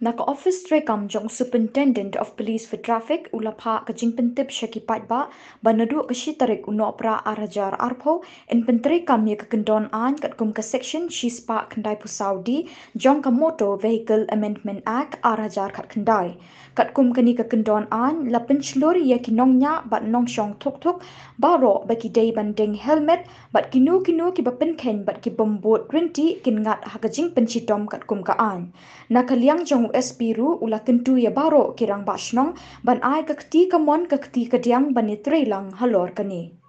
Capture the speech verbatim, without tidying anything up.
Na ka ophis treikam jong u Superintendent of Police for Traffic u la phah ka jingpyntip sha ki paidbah ba naduh ka shi tarik u Nohprah ar hajar arphew yn pyntreikam ïa ka kyndon aiñ katkum ka section shispah khyndai phew saw D jong ka Motor Vehicle Amendment Act ar hajar khatkhyndai. Katkum kane ka kyndon aiñ la pynshlur ïa ki nongñiah bad nongshong thuk thuk baroh ba ki dei ban deng helmet bad kino kino kiba pynkheiñ bad ki bym bud rynti kin ngat ha ka jingpynshitom katkum ka aiñ. Na ka liang jong u S P ruh u la kyntu ïa baroh ki rangbah shnong ban ai ka kti kamon ka kti kadiang ban ïatreilang halor kane.